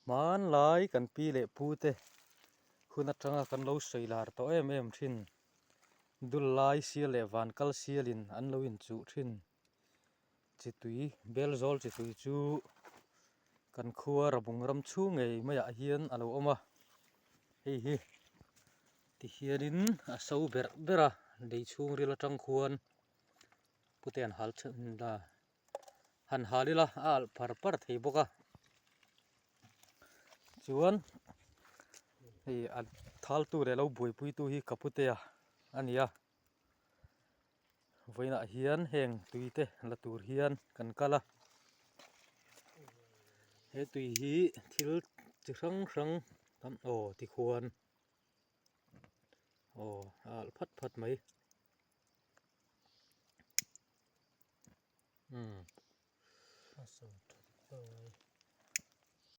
Hmanlai kan pi leh pu te hun atanga kan lo sawi lar tawh em em thin. Dul lai sial leh van kal sialin an lo inchuh thin. Chi tui, bel zawl chi tui chu kan khua Rabung ram chhung ngei maiah hian a lo awm a. Hei hi tihianin a so berh ber a, lei chhungril atang khuan pute an hal la han hal ila a alh par par thei bawk a chuan hei a thaltu leh lo buaipuitu hi ka putea a ni a vawiinah hian heng tui te la tur hian kan kal a he tui hi thil chi hrang hrang tam aw tikhuan aw a alh phat phat mai.